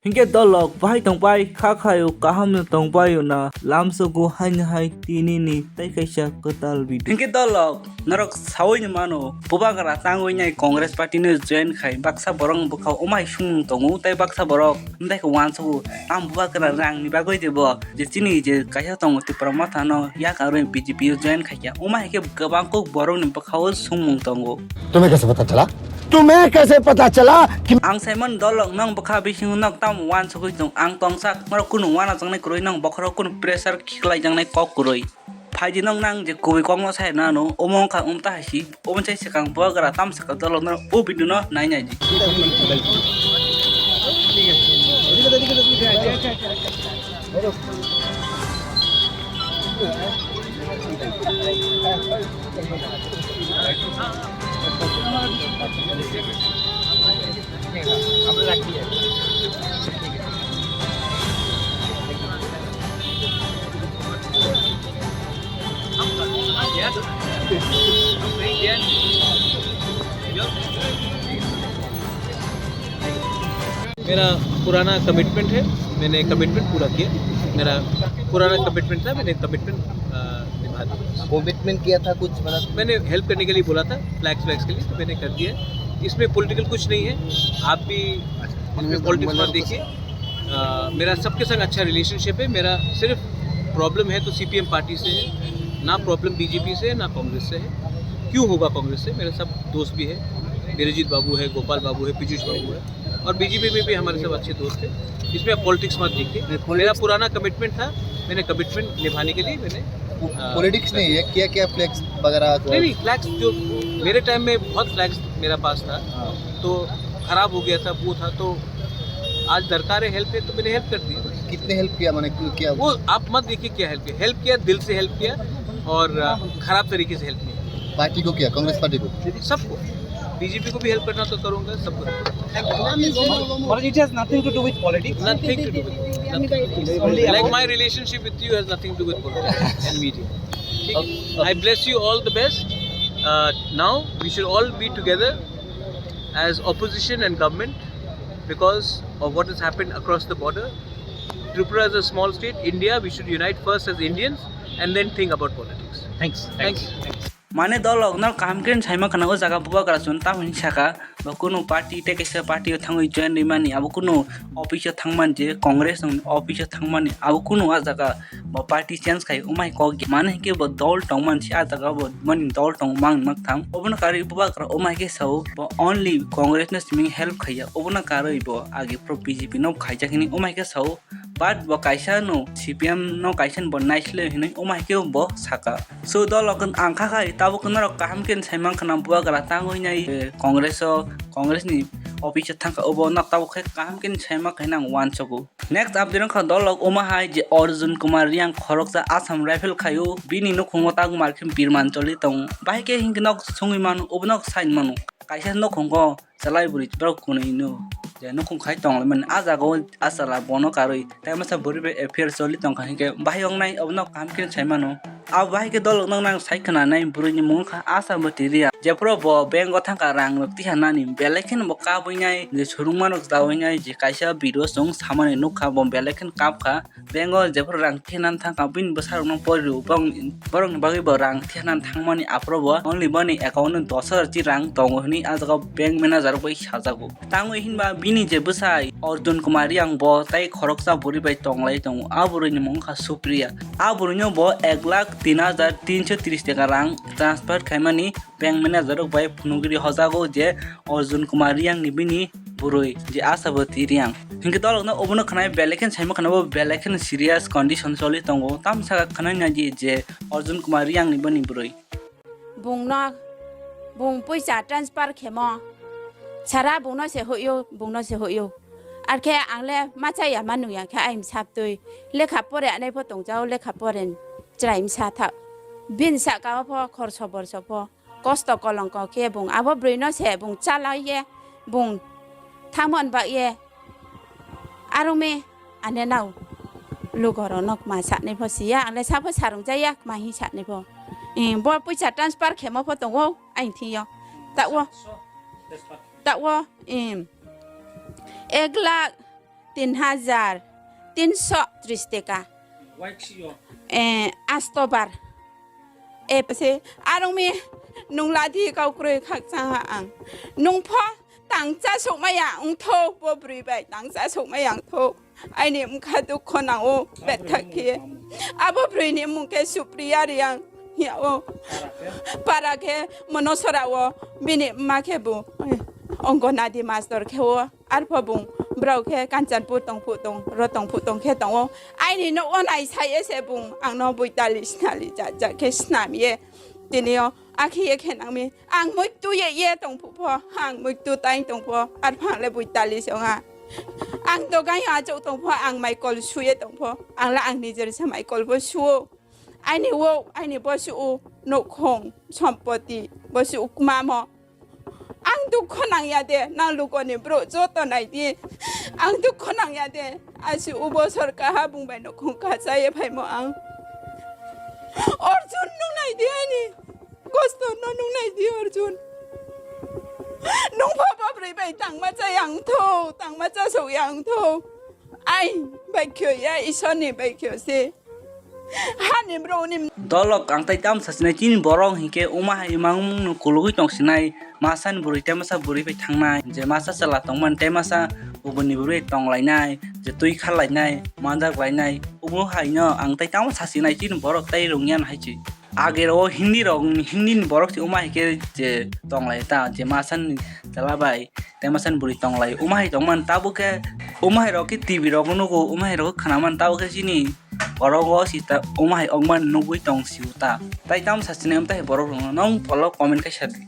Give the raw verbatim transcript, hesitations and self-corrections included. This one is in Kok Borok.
Hinkhe dolok bahai tongpai kha khayo, kaham no tongpaio na, lamsogo haini hai tinini tei kaisa kwtal video. Hinkhe dolok norok saui ni mano, bubagra tangwi nai Congress party no join khai, baksa borok bwkha omai sumung tongo tei baksa borok wngtai khe uansugo. Ang bubagra rang ni bagwi de bo je chini je kaisa tongo Tipra Motha no yak arwi B J P o join khaikha, omai khe kwbang kok borok ni bwkha o sumung tongo. तुम्हें कैसे पता चला? तुम्हें कैसे पता चला कि Ang saimano dolok nong bwkha bisingo nok tamo uansugwi tong, ang tongsa norok kunu uanajaknai kwrwi, nong bokhorok kunu pressure khiklaijaknai kok kwrwi. Phaidi nong nang je kubui kokno sai rwna ano, omo wngkha umta hai si, omo chai swkang bubagra tamo swkang dolok norok o video no nai nai di. मेरा पुराना कमिटमेंट है, मैंने कमिटमेंट पूरा किया। मेरा पुराना कमिटमेंट था, मैंने कमिटमेंट निभा दिया। कमिटमेंट किया था कुछ, मतलब मैंने हेल्प करने के लिए बोला था, फ्लैग्स व्लैग्स के लिए, तो मैंने कर दिया। इसमें पॉलिटिकल कुछ नहीं है, आप भी इसमें पॉलिटिक्स मत देखिए। अ, मेरा सबके संग अच्छा रिलेशनशिप है। मेरा सिर्फ प्रॉब्लम है तो सीपीएम पार्टी से है, ना प्रॉब्लम बीजेपी से है, ना कांग्रेस से है। क्यों होगा कांग्रेस से? मेरे सब दोस्त भी है, बिरजीत बाबू है, गोपाल बाबू है, पीयूष बाबू है, और बीजेपी में भी हमारे सब अच्छे दोस्त हैं। इसमें आप पॉलिटिक्स मत देखिए। नहीं, पॉलिटिक्स मेरा पुराना कमिटमेंट था, मैंने कमिटमेंट निभाने के लिए मैंने, पॉ-, अ, पॉलिटिक्स नहीं है, क्या क्या फ्लैग्स वगैरह जो नहीं, नहीं, फ्लैग्स जो मेरे टाइम में बहुत फ्लैग्स मेरा पास था, हाँ। तो खराब हो गया था, वो था, तो आज दरकार है हेल्प है, तो मैंने हेल्प कर दी। कितने हेल्प किया, माने क्यों किया? वो आप मत देखिए क्या हेल्प किया, हेल्प किया, दिल से हेल्प किया और, अ, खराब तरीके से हेल्प नहीं किया। पार्टी को किया, कांग्रेस पार्टी को? सबको, बीजेपी को भी हेल्प करना तो करूँगा, सबको। But it has nothing to do with politics. Nothing to do with, nothing to do with, like, my relationship with you has nothing to do with politics and media. ठीक है? I bless you all the best. Uh, now we should all be together as opposition and government because of what has happened across the border. Tripura is a small state. India, we should unite first as Indians and then think about politics. Thanks. Thanks. Thanks. Mane dolok no kaham khe saima khana o jaga bubagra chun tamo hin saka, bo kunu party tei kaisa party o thangwi join rimani, abo kunu office o thangmani, je Congress ni office o thangmani, abo kunu a jaga bo party change khai umai kok, mane hinkhe bo dol tongmani se a jaga bo mani dol tong mang mak thang. Obono karwi bubagra umai khe sao bo only Congress no simi help khaiya, obono karwi bo age pro B J P no khaijak hini umai khe sao. But bo kaisa no C P M no kaisa no bo naislai hinwi omo hai khe bo saka. So dolok ang kha khai tabuk norok kaham khe sai mankha na bubagra tangwi nai, eh, Congress o, Congress ni office o thangkha obo nok tabuk khe kaham khe sai mankha hinwi ang uansugo. Next update wngkha dolok omo hai je Arjun Kumar Reang khoroksa Assam Rifle khaio, bini nukhungo tangmar khe birman choli tongo. Bahai khe hinkhe nok songwi mano, obo nok sai mano. Kaisa nukhungo Chalai bwrwi borok kwnwi no je nukhung khai tonglaimani, a jaga o a chwla bono karwi tai masa bwrwi bai affair choli tongkha hinkhe bahai wngnai obono kaham khe sai mano. Abo bahai khe dolok nang nang sai khwnanai bwrwini mung wngkha Asha Bati Reang, jephuru bo bank o thangkha rang rok tiha nani belai kheno bo kabwi nai je surungma rok chawi nai je kaisa video chwng samani nukha bo belai kheno kapkha. Bank o jephuru rang tiha nani thangkha, bini bwsarokno pori rw, borokni bagwi bo rang tiha nani thangmani, aphuru bo only boni account o dos hajar chi rang tongo hwnwi ah jaga o bank manager bai sajago. Tangwi hinba bini je bwsai Arjun Kumar Reang bo tai khoroksa bwrwi bai tonglai tongo, ah bwrwini mung wngkha Supriya. Ah bwrwino bo ek lakh tin hajar tinso tris taka rang transfer khaimani bank manager rok bai phunugwi hojago je Arjun Kumar Reang ni bini bwrwi je Asha Bati Reang. Hinkhe dolokno obono khwnai belai kheno saima khwnai bo belai kheno serious condition choli tongo. Tamsaka khwnai naidi je Arjun Kumar Reang ni bini bwrwi. Bungno, bung puisa transfer khemo. Sara bungno se hoyo, bungno se hoyo. Arkhe angle machaya manungya khe aim saptwi. Lekha pore anai pho tongjao, lekha pore chwrai msa tha. Bin saka o pho khorso borso pho. Kosto kolongko khe bung abo bwrwino se bung chalai ye bung thamon ba ye arome ane nao lugoro no kma sanai pho siya, angle sapho sarung jaya kma hi sanai pho. Em, bo puisa transfer khemo pho tongo aini thingyo. Tawo, tawo, em, ek lakh tin hajar tinso tris teka. Eh, astobar. Eh, pase, arong mi nung ladi kau kroi khak chang ha ang. Nung pho tangcha sok maya ang tho, bo brui bai tangcha sok maya ang tho. Aini mkha dukho nang o, bethak khe. Abo brui ni mung khe Supriya Reang. Ya o. Para khe mono sora o, bini ma khe bu. Onggo nadi mastor khe o. Arpho bung brao khe Kanchanpur tong phu tong, ro tong phu tong khe tongo. Aini no o nai sai ese bung ang no buitali snali ja ja khe snam ye. Tini o akhi ye khe nang mi. Ang mui tu ye ye tong phu pho, ang mui tu tai tong pho, arpho ang le buitali se ong a. Ang dogan yo achuk tong pho, ang mai kol su ye tong pho, ang la ang nijer se mai kol bo su o. Aini o, aini bo su o, nokhong, sompoti, bo su o kma mo. Ang dukho nang ya de, nang lugo ni bro joto nai di. Ang dukho nang ya de, asi o bo sorka ha bung bai nokhong kacha ye phai mo ang. Arjun nung nai di aini. Kosto no nung nai di Arjun. Nung pha babrui bai tangma cha yang tho, tangma cha sok yang tho. Ai, bai khyo ya, Isor ni bai khyo se. Hani bro ni. Dolok ang tai tam sasinai chini borok hinkhe uma hai imang mung no kulugui tong sinai. Masa ni bwrwi tai masa bwrwi bai thangnai. Je masa chwla tongmani tai masa ubuni bwrwi tonglainai. Je twi kharlainai, manjak lainai. Ubo hai no ang tai tamo sasinai chini borok tai rungyan hai chi. Age ro Hindi rok, Hindi ni borok se uma hai khe je tonglai ta, je masa ni chwla bai, tai masa ni bwrwi tonglai. Uma hai tongman tabuk khe, uma hai rok khe T V rok nugo, uma hai rok khwnaman tabuk khe chini borok o si ta, uma hai ongman nugui tong si ta. Tai tamo sasinai um tai borok rok no, nong follow comment khe sa di.